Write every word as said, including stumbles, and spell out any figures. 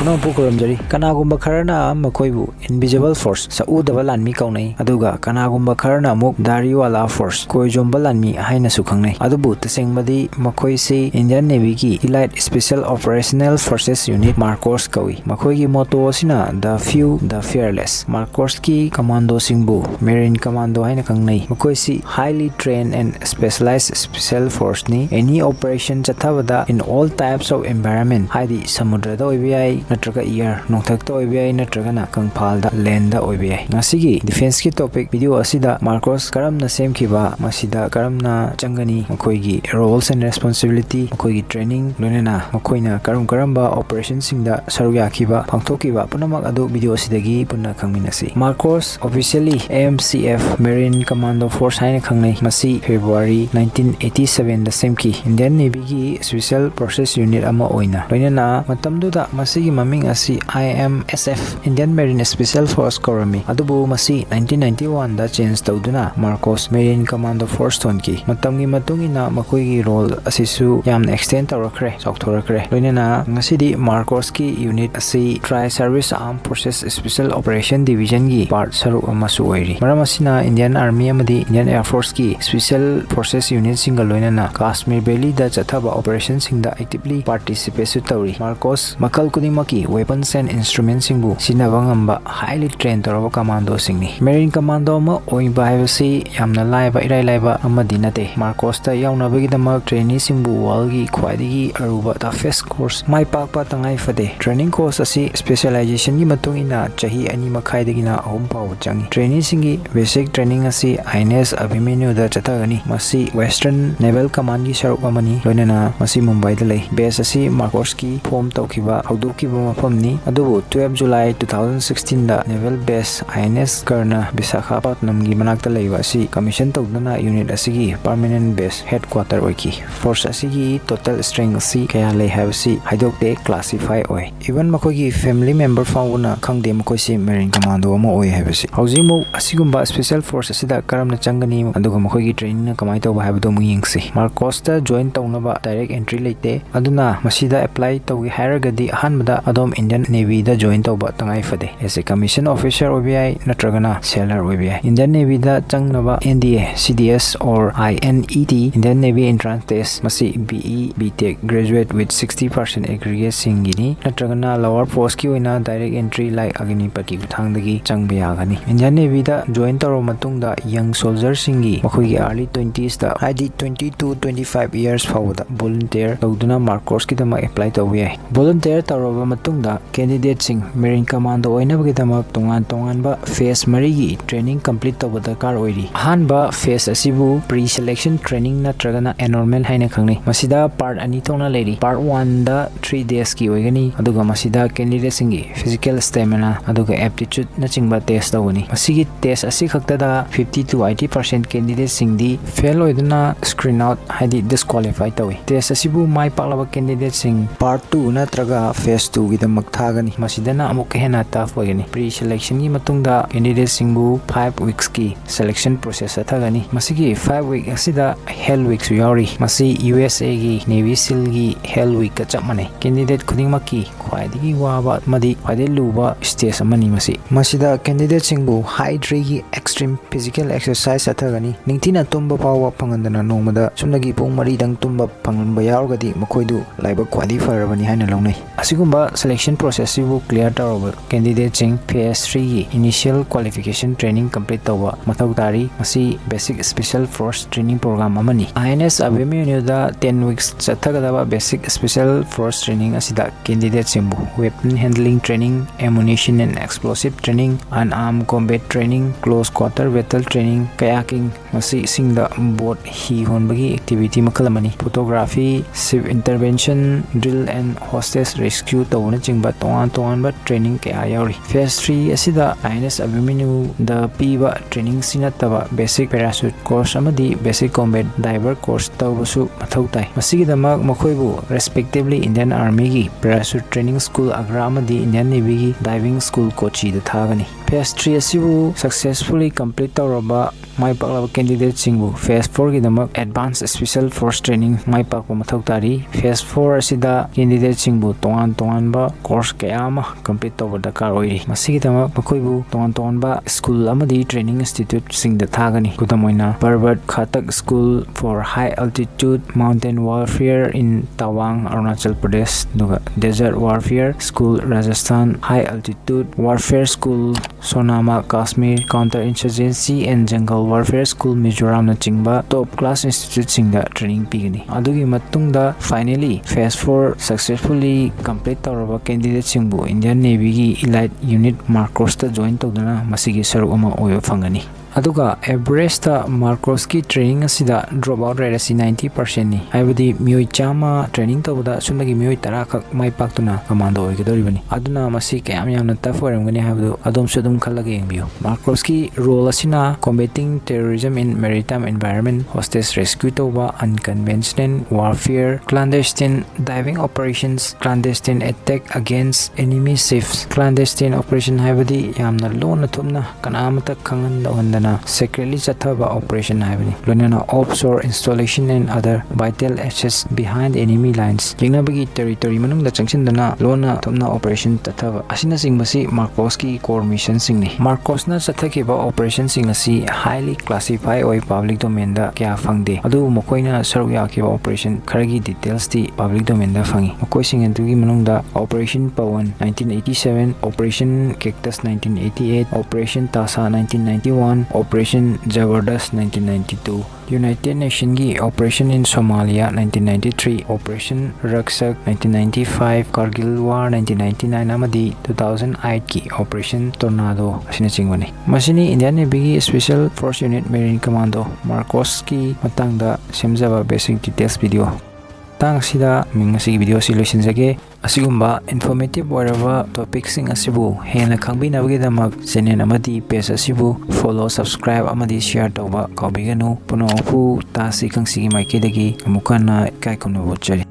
ꯄꯨꯝꯅꯃꯛꯄꯨ ꯈꯨꯔꯨꯝꯖꯔꯤ꯫ ꯀꯅꯥꯒꯨꯝꯕ ꯈꯔꯅ ꯃꯈꯣꯏꯕꯨ Invisible Force, ꯁꯛꯎꯗꯕ ꯂꯥꯟꯃꯤ ꯀꯧꯅꯩ, ꯑꯗꯨꯒ ꯀꯅꯥꯒꯨꯝꯕ ꯈꯔꯅ ꯑꯃꯨꯛ Dariwala Force, ꯀꯣꯏꯖꯣꯝꯕ ꯂꯥꯟꯃꯤ ꯍꯥꯏꯅꯁꯨ ꯈꯪꯅꯩ꯫ ꯑꯗꯨꯕꯨ ꯇꯁꯦꯡꯕꯗꯤ ꯃꯈꯣꯏꯁꯤ Indian Navy ꯒꯤ Elite Special Operational Forces Unit, MARCOS ꯀꯧꯏ꯫ ꯃꯈꯣꯏꯒꯤ motto ꯑꯁꯤꯅ "The Few, the Fearless." MARCOS ꯀꯤ commandoꯁꯤꯡꯕꯨ Marine Commando ꯍꯥꯏꯅ ꯈꯪꯅꯩ꯫ ꯃꯈꯣꯏꯁꯤ highly trained and specialized special force ꯅꯤ꯫ Any operation ꯆꯠꯊꯕꯗ, in all types of environment, ꯍꯥꯏꯗꯤ ꯁꯃꯨꯗ꯭ꯔꯗ ꯑꯣꯏꯕ ꯌꯥꯏ, ꯅꯠꯇ꯭ꯔꯒ air, ꯅꯣꯡꯊꯛꯇ ꯑꯣꯏꯕ ꯌꯥꯏ, ꯅꯠꯇ꯭ꯔꯒꯅ ꯀꯪꯐꯥꯜꯗ, land ꯗ ꯑꯣꯏꯕ ꯌꯥꯏ꯫ ꯉꯁꯤꯒꯤ defence ꯀꯤ topic video ꯑꯁꯤꯗ MARCOS ꯀꯔꯝꯅ ꯁꯦꯝꯈꯤꯕ, ꯃꯁꯤꯗ ꯀꯔꯝꯅ ꯆꯪꯒꯅꯤ, ꯃꯈꯣꯏꯒꯤ roles and responsibility, ꯃꯈꯣꯏꯒꯤ training, ꯂꯣꯏꯅꯅ ꯃꯈꯣꯏꯅ ꯀꯔꯝ ꯀꯔꯝꯕ operation ꯁꯤꯡꯗ ꯁꯔꯨꯛ ꯌꯥꯈꯤꯕ, ꯄꯥꯡꯊꯣꯛꯈꯤꯕ, ꯄꯨꯝꯅꯃꯛ ꯑꯗꯨ video ꯑꯁꯤꯗꯒꯤ ꯄꯨꯟꯅ ꯈꯪꯃꯤꯟꯅꯁꯤ꯫ MARCOS officially M C F, Marine Commando Force ꯍꯥꯏꯅ ꯈꯪꯅꯩ꯫ ꯃꯁꯤ February nineteen eighty seven ꯗ ꯁꯦꯝꯈꯤ꯫ Indian Navy ꯒꯤ Special Forces Unit ꯑꯃ ꯑꯣꯏꯅ, ꯂꯣꯏꯅꯅ ꯃꯇꯝꯗꯨꯗ ꯃꯁꯤꯒꯤ ꯃꯃꯤꯡ ꯑꯁꯤ I M S F, Indian Marine Special Force ꯀꯧꯔꯝꯃꯤ꯫ ꯑꯗꯨꯕꯨ ꯃꯁꯤ nineteen ninety one ꯗ change ꯇꯧꯗꯨꯅ MARCOS, Marine Commando Force ꯊꯣꯟꯈꯤ꯫ ꯃꯇꯝꯒꯤ ꯃꯇꯨꯡ ꯏꯟꯅ ꯃꯈꯣꯏꯒꯤ role ꯑꯁꯤꯁꯨ ꯌꯥꯝꯅ extend ꯇꯧꯔꯛꯈ꯭ꯔꯦ, ꯆꯥꯎꯊꯣꯔꯛꯈ꯭ꯔꯦ꯫ ꯂꯣꯏꯅꯅ ꯉꯁꯤꯗꯤ MARCOS ꯀꯤ unit ꯑꯁꯤ Tri-Service Armed Forces Special Operation Division ꯒꯤ part ꯁꯔꯨꯛ ꯑꯃꯁꯨ ꯑꯣꯏꯔꯤ꯫ ꯃꯔꯝ ꯑꯁꯤꯅ Indian Army ꯑꯃꯗꯤ Indian Air Force ꯀꯤ Special Forces Unit ꯁꯤꯡꯒ ꯂꯣꯏꯅꯅ Kashmir Valley ꯗ ꯆꯠꯊꯕ operation ꯁꯤꯡꯗ actively participate ꯁꯨ ꯇꯧꯔꯤ꯫ MARCOS ꯃꯈꯜ ꯈꯨꯗꯤꯡꯃꯛꯀꯤ weapons and instrument ꯁꯤꯡꯕꯨ ꯁꯤꯖꯤꯟꯅꯕ ꯉꯝꯕ highly trained ꯇꯧꯔꯕ commando ꯁꯤꯡꯅꯤ꯫ Marine Commando ꯑꯃ ꯑꯣꯏꯕ ꯍꯥꯏꯕꯁꯤ ꯌꯥꯝꯅ ꯂꯥꯏꯕ, ꯏꯔꯥꯏ ꯂꯥꯏꯕ ꯑꯃꯗꯤ ꯅꯠꯇꯦ꯫ MARCOS ꯇ ꯌꯥꯎꯅꯕꯒꯤꯗꯃꯛ trainee ꯁꯤꯡꯕꯨ world ꯒꯤ ꯈ꯭ꯋꯥꯏꯗꯒꯤ ꯑꯔꯨꯕ, toughest course, ꯃꯥꯏ ꯄꯥꯛꯄ ꯇꯉꯥꯏ ꯐꯗꯦ꯫ Training course ꯑꯁꯤ specialization ꯒꯤ ꯃꯇꯨꯡ ꯏꯟꯅ ꯆꯍꯤ ꯑꯅꯤ ꯃꯈꯥꯏꯗꯒꯤꯅ ꯑꯍꯨꯝ ꯐꯥꯎꯕ ꯆꯪꯏ꯫ Trainee ꯁꯤꯡꯒꯤ basic training ꯑꯁꯤ I N S Abhimanyu ꯗ ꯆꯠꯊꯒꯅꯤ꯫ ꯃꯁꯤ Western Naval Command ꯒꯤ ꯁꯔꯨꯛ ꯑꯃꯅꯤ, ꯂꯣꯏꯅꯅ ꯃꯁꯤ ꯃꯨꯝꯕꯥꯏꯗ ꯂꯩ꯫ Base ꯑꯁꯤ MARCOS ꯀꯤ form ꯇꯧꯈꯤꯕ, ꯍꯧꯗꯣꯛꯈꯤꯕ ꯃꯐꯝꯅꯤ꯫ ꯑꯗꯨꯕꯨ twelve July two thousand sixteen the Naval Base I N S Karna, Visakhapatnam ꯒꯤ ꯃꯅꯥꯛꯇ ꯂꯩꯕ ꯑꯁꯤ commission ꯇꯧꯗꯨꯅ unit ꯑꯁꯤꯒꯤ permanent base, headquarter ꯑꯣꯏꯈꯤ꯫ Force ꯑꯁꯤꯒꯤ total strength ꯑꯁꯤ ꯀꯌꯥ ꯂꯩ ꯍꯥꯏꯕꯁꯤ ꯍꯥꯏꯗꯣꯛꯇꯦ, classify ꯑꯣꯏ꯫ Even ꯃꯈꯣꯏꯒꯤ family member ꯐꯥꯎꯕꯅ ꯈꯪꯗꯦ ꯃꯈꯣꯏꯁꯤ Marine Commando ꯑꯃ ꯑꯣꯏ ꯍꯥꯏꯕꯁꯤ꯫ ꯍꯧꯖꯤꯛꯃꯛ ꯑꯁꯤꯒꯨꯝꯕ special force ꯑꯁꯤꯗ ꯀꯔꯝꯅ ꯆꯪꯒꯅꯤ, ꯑꯗꯨꯒ ꯃꯈꯣꯏꯒꯤ training ꯅ ꯀꯃꯥꯏꯅ ꯇꯧꯕ ꯍꯥꯏꯕꯗꯨ ꯑꯃꯨꯛ ꯌꯦꯡꯁꯤ꯫ MARCOS ꯇ join ꯇꯧꯅꯕ direct entry ꯂꯩꯇꯦ, ꯑꯗꯨꯅ ꯃꯁꯤꯗ apply ꯇꯧꯒꯦ ꯍꯥꯏꯔꯒꯗꯤ ꯑꯍꯥꯟꯕꯗ ꯑꯗꯣꯝ Indian Navy ꯗ join ꯇꯧꯕ ꯇꯉꯥꯏ ꯐꯗꯦ꯫ As a commission officer ꯑꯣꯏꯕ ꯌꯥꯏ, ꯅꯠꯇ꯭ꯔꯒꯅ sailor ꯑꯣꯏꯕ ꯌꯥꯏ꯫ Indian Navy ꯗ ꯆꯪꯅꯕ N D A, C D S or I N E T, Indian Navy Entrance Test, ꯃꯁꯤ B E, B Tech graduate with sixty percent aggregate ꯁꯤꯡꯒꯤꯅꯤ, ꯅꯠꯇ꯭ꯔꯒꯅ lower post ꯀꯤ ꯑꯣꯏꯅ direct entry like Agnipath ꯀꯤ ꯈꯨꯠꯊꯥꯡꯗꯒꯤ ꯆꯪꯕ ꯌꯥꯒꯅꯤ꯫ Indian Navy ꯗ join ꯇꯧꯔꯕ ꯃꯇꯨꯡꯗ young soldier ꯁꯤꯡꯒꯤ ꯃꯈꯣꯏꯒꯤ early twenties ꯇ, ꯍꯥꯏꯗꯤ twenty to twenty five years ꯐꯥꯎꯕꯗ volunteer ꯇꯧꯗꯨꯅ marine corps ꯀꯤꯗꯃꯛ apply ꯇꯧꯕ ꯌꯥꯏ꯫ Volunteer ꯇꯧꯔꯕ ꯃꯇꯨꯡꯗ candidate ꯁꯤꯡ marine commando ꯑꯣꯏꯅꯕꯒꯤꯗꯃꯛ ꯇꯣꯉꯥꯟ ꯇꯣꯉꯥꯟꯕ phase ꯃꯔꯤꯒꯤ training complete ꯇꯧꯕ ꯗꯔꯀꯥꯔ ꯑꯣꯏꯔꯤ꯫ ꯑꯍꯥꯟꯕ phase ꯑꯁꯤꯕꯨ pre-selection training ꯅꯠꯇ꯭ꯔꯒꯅ enrolment ꯍꯥꯏꯅ ꯈꯪꯅꯩ꯫ ꯃꯁꯤꯗ part ꯑꯅꯤ ꯊꯣꯛꯅ ꯂꯩꯔꯤ꯫ Part one ꯗ three days ꯀꯤ ꯑꯣꯏꯒꯅꯤ, ꯑꯗꯨꯒ ꯃꯁꯤꯗ candidate ꯁꯤꯡꯒꯤ physical stamina ꯑꯗꯨꯒ aptitude ꯅꯆꯤꯡꯕ test ꯇꯧꯒꯅꯤ꯫ ꯃꯁꯤꯒꯤ test ꯑꯁꯤ ꯈꯛꯇꯗ fifty to eighty percent candidate ꯁꯤꯡꯗꯤ fail ꯑꯣꯏꯗꯨꯅ screen out, ꯍꯥꯏꯗꯤ disqualify ꯇꯧꯏ꯫ Test ꯑꯁꯤꯕꯨ ꯃꯥꯏ ꯄꯥꯛꯂꯕ candidate ꯁꯤꯡ part two ꯅꯠꯇ꯭ꯔꯒ phase two ꯒꯤꯗꯃꯛ ꯊꯥꯒꯅꯤ꯫ ꯃꯁꯤꯗꯅ ꯑꯃꯨꯛꯀ ꯍꯦꯟꯅ tough ꯑꯣꯏꯒꯅꯤ꯫ Pre-selection ꯒꯤ ꯃꯇꯨꯡꯗ candidate ꯁꯤꯡꯕꯨ five weeks ꯀꯤ selection process ꯆꯠꯊꯒꯅꯤ꯫ ꯃꯁꯤꯒꯤ five week ꯑꯁꯤꯗ Hell Week ꯁꯨ ꯌꯥꯎꯔꯤ꯫ ꯃꯁꯤ U S A ꯒꯤ Navy SEAL ꯒꯤ Hell Week ꯀ ꯆꯞ ꯃꯥꯟꯅꯩ꯫ Candidate ꯈꯨꯗꯤꯡꯃꯛꯀꯤ ꯈ꯭ꯋꯥꯏꯗꯒꯤ ꯋꯥꯕ ꯑꯃꯗꯤ ꯈ꯭ꯋꯥꯏꯗꯒꯤ ꯂꯨꯕ stage ꯑꯃꯅꯤ ꯃꯁꯤ꯫ ꯃꯁꯤꯗ candidate ꯁꯤꯡꯕꯨ high degree ꯒꯤ extreme physical exercise ꯆꯠꯊꯒꯅꯤ꯫ ꯅꯤꯡꯊꯤꯅ ꯇꯨꯝꯕ ꯐꯥꯎꯕ ꯐꯪꯍꯟꯗꯅ ꯅꯣꯡꯃꯗ ꯁꯨꯞꯅꯒꯤ ꯄꯨꯡ ꯃꯔꯤꯗꯪ ꯇꯨꯝꯕ ꯐꯪꯍꯟꯕ ꯌꯥꯎꯔꯒꯗꯤ ꯃꯈꯣꯏꯗꯨ ꯂꯥꯏꯕꯛ ꯈ꯭ꯋꯥꯏꯗꯒꯤ ꯐꯔꯕꯅꯤ ꯍꯥꯏꯅ ꯂꯧꯅꯩ꯫ ꯑꯁꯤꯒꯨꯝꯕ selection process ꯁꯤꯕꯨ clear ꯇꯧꯔꯕ candidate ꯁꯤꯡ phase three ꯒꯤ initial qualification training complete ꯇꯧꯕ ꯃꯊꯧ ꯇꯥꯔꯤ꯫ ꯃꯁꯤ basic special force training program ꯑꯃꯅꯤ꯫ I N S Abhimanyu the ten weeks ꯆꯠꯊꯒꯗꯕ basic special force training ꯑꯁꯤꯗ candidate ꯁꯤꯡꯕꯨ weapon handling training, ammunition and explosive training, unarmed combat training, close quarter battle training, kayaking, ꯃꯁꯤ ꯏꯁꯤꯡꯗ boat, ꯍꯤ ꯍꯣꯟꯕꯒꯤ activity ꯃꯈꯜ ꯑꯃꯅꯤ꯫ Photography, ship intervention, drill and hostage rescue ꯇꯧꯕꯅꯆꯤꯡꯕ ꯇꯣꯉꯥꯟ ꯇꯣꯉꯥꯟꯕ training ꯀꯌꯥ ꯌꯥꯎꯔꯤ꯫ Phase three ꯑꯁꯤꯗ I N S Abhimanyu ꯗ ꯄꯤꯕ training ꯁꯤ ꯅꯠꯇꯕ basic parachute course ꯑꯃꯗꯤ basic combat diver course ꯇꯧꯕꯁꯨ ꯃꯊꯧ ꯇꯥꯏ꯫ ꯃꯁꯤꯒꯤꯗꯃꯛ ꯃꯈꯣꯏꯕꯨ respectively Indian Army ꯒꯤ Parachute Training School Agra ꯑꯃꯗꯤ Indian Navy ꯒꯤ Diving School Kochi ꯗ ꯊꯥꯒꯅꯤ꯫ Phase three ꯑꯁꯤꯕꯨ successfully complete ꯇꯧꯔꯕ ꯃꯥꯏ ꯄꯥꯛꯂꯕ candidateꯁꯤꯡꯕꯨ phase fourꯒꯤꯗꯃꯛ Advanced Special Force Training ꯃꯥꯏ ꯄꯥꯛꯄ ꯃꯊꯧ ꯇꯥꯔꯤ꯫ Phase four ꯑꯁꯤꯗ candidateꯁꯤꯡꯕꯨ ꯇꯣꯉꯥꯟ ꯇꯣꯉꯥꯟꯕ course ꯀꯌꯥ ꯑꯃ complete ꯇꯧꯕ ꯗꯔꯀꯥꯔ ꯑꯣꯏꯔꯤ꯫ ꯃꯁꯤꯒꯤꯗꯃꯛ ꯃꯈꯣꯏꯕꯨ ꯇꯣꯉꯥꯟ ꯇꯣꯉꯥꯟꯕ school ꯑꯃꯗꯤ training instituteꯁꯤꯡꯗ ꯊꯥꯒꯅꯤ꯫ ꯈꯨꯗꯝ ꯑꯣꯏꯅ, Parbat Khatak School for High Altitude Mountain Warfare in Tawang, Arunachal Pradesh, ꯑꯗꯨꯒ Desert Warfare School, Rajasthan, High Altitude Warfare School, Sonama, Kashmir, Counter Insurgency and Jungle Warfare School, Mizoramꯅꯆꯤꯡꯕ top class instituteꯁꯤꯡꯗ training ꯄꯤꯒꯅꯤ꯫ ꯑꯗꯨꯒꯤ ꯃꯇꯨꯡꯗ finally phase four successfully complete ꯇꯧꯔꯕ candidateꯁꯤꯡꯕꯨ Indian Navyꯒꯤ elite unit MARCOSꯇ join ꯇꯧꯗꯨꯅ ꯃꯁꯤꯒꯤ ꯁꯔꯨꯛ ꯑꯃ ꯑꯣꯏꯕ ꯐꯪꯒꯅꯤ꯫ ꯑꯗꯨꯒ Everestꯇ MARCOSꯀꯤ training ꯑꯁꯤꯗ drop out rate ꯑꯁꯤ ninety percentꯅꯤ꯫ ꯍꯥꯏꯕꯗꯤ ꯃꯤꯑꯣꯏ ꯆꯥꯝꯃ training ꯇꯧꯕꯗ ꯑꯁꯨꯝꯅꯒꯤ ꯃꯤꯑꯣꯏ ꯇꯔꯥ ꯈꯛ ꯃꯥꯏ ꯄꯥꯛꯇꯨꯅ commando ꯑꯣꯏꯒꯗꯧꯔꯤꯕꯅꯤ꯫ ꯑꯗꯨꯅ ꯃꯁꯤ ꯀꯌꯥꯝ ꯌꯥꯝꯅ tough ꯑꯣꯏꯔꯝꯒꯅꯤ ꯍꯥꯏꯕꯗꯨ ꯑꯗꯣꯝꯁꯨ ꯑꯗꯨꯝ ꯈꯜꯂꯒ ꯌꯦꯡꯕꯤꯌꯨ꯫ MARCOSꯀꯤ role ꯑꯁꯤꯅ combating terrorism in maritime environment, hostage rescue ꯇꯧꯕ, unconventional warfare, clandestine diving operations, clandestine attack against enemy ships꯫ Clandestine operation ꯍꯥꯏꯕꯗꯤ ꯌꯥꯝꯅ ꯂꯣꯟꯅ ꯊꯨꯞꯅ ꯀꯅꯥ ꯑꯃꯠꯇ ꯈꯪꯍꯟꯗꯍꯟꯗꯅ secretly ꯆꯠꯊꯕ operation ꯍꯥꯏꯕꯅꯤ꯫ ꯂꯣꯏꯅꯅ offshore installation and other vital assets behind enemy lines꯫ ꯌꯦꯛꯅꯕꯒꯤ territory ꯃꯅꯨꯡꯗ ꯆꯪꯁꯤꯟꯗꯨꯅ ꯂꯣꯟꯅ ꯊꯨꯞꯅ operation ꯆꯠꯊꯕ ꯑꯁꯤꯅꯆꯤꯡꯕꯁꯤ MARCOSꯀꯤ core missionꯁꯤꯡꯅꯤ꯫ MARCOSꯅ ꯆꯠꯊꯈꯤꯕ operationꯁꯤꯡ ꯑꯁꯤ highly classified ꯑꯣꯏ, public domainꯗ ꯀꯌꯥ ꯐꯪꯗꯦ꯫ ꯑꯗꯨꯕꯨ ꯃꯈꯣꯏꯅ ꯁꯔꯨꯛ ꯌꯥꯈꯤꯕ operation ꯈꯔꯒꯤ detailsꯇꯤ public domainꯗ ꯐꯪꯏ꯫ ꯃꯈꯣꯏꯁꯤꯡ ꯑꯗꯨꯒꯤ ꯃꯅꯨꯡꯗ Operation Pawan nineteen eighty seven, Operation Cactus nineteen eighty eight, Operation Tasa nineteen ninety one, Operation Jabardast nineteen ninety two꯫ United Nationꯒꯤ Operation in Somalia nineteen ninety three, Operation Rakshak nineteen ninety five, Kargil War nineteen ninety nine ꯑꯃꯗꯤ two thousand eight ꯀꯤ Operation Tornado ꯑꯁꯤꯅꯆꯤꯡꯕꯅꯤ꯫ ꯃꯁꯤꯅꯤ Indian Navyꯒꯤ Special Force Unit Marine Commando, MARCOSꯀꯤ ꯃꯇꯥꯡꯗ ꯁꯦꯝꯖꯕ basic details video꯫ ꯃꯇꯥꯡ ꯑꯁꯤꯗ ꯃꯤꯡ ꯑꯁꯤꯒꯤ video ꯑꯁꯤ ꯂꯣꯏꯁꯤꯟꯖꯒꯦ꯫ ꯑꯁꯤꯒꯨꯝꯕ informative ꯑꯣꯏꯔꯕ topicꯁꯤꯡ ꯑꯁꯤꯕꯨ ꯍꯦꯟꯅ ꯈꯪꯕꯤꯅꯕꯒꯤꯗꯃꯛ channel ꯑꯃꯗꯤ page ꯑꯁꯤꯕꯨ follow, subscribe ꯑꯃꯗꯤ share ꯇꯧꯕ ꯀꯥꯎꯕꯤꯒꯅꯨ꯫ ꯄꯨꯝꯅꯃꯛꯄꯨ ꯇꯥꯁꯤ ꯈꯪꯁꯤꯒꯤ ꯃꯥꯏꯀꯩꯗꯒꯤ ꯑꯃꯨꯛ ꯍꯟꯅ ꯏꯀꯥꯏ ꯈꯨꯝꯅꯕ ꯎꯠꯆꯔꯤ꯫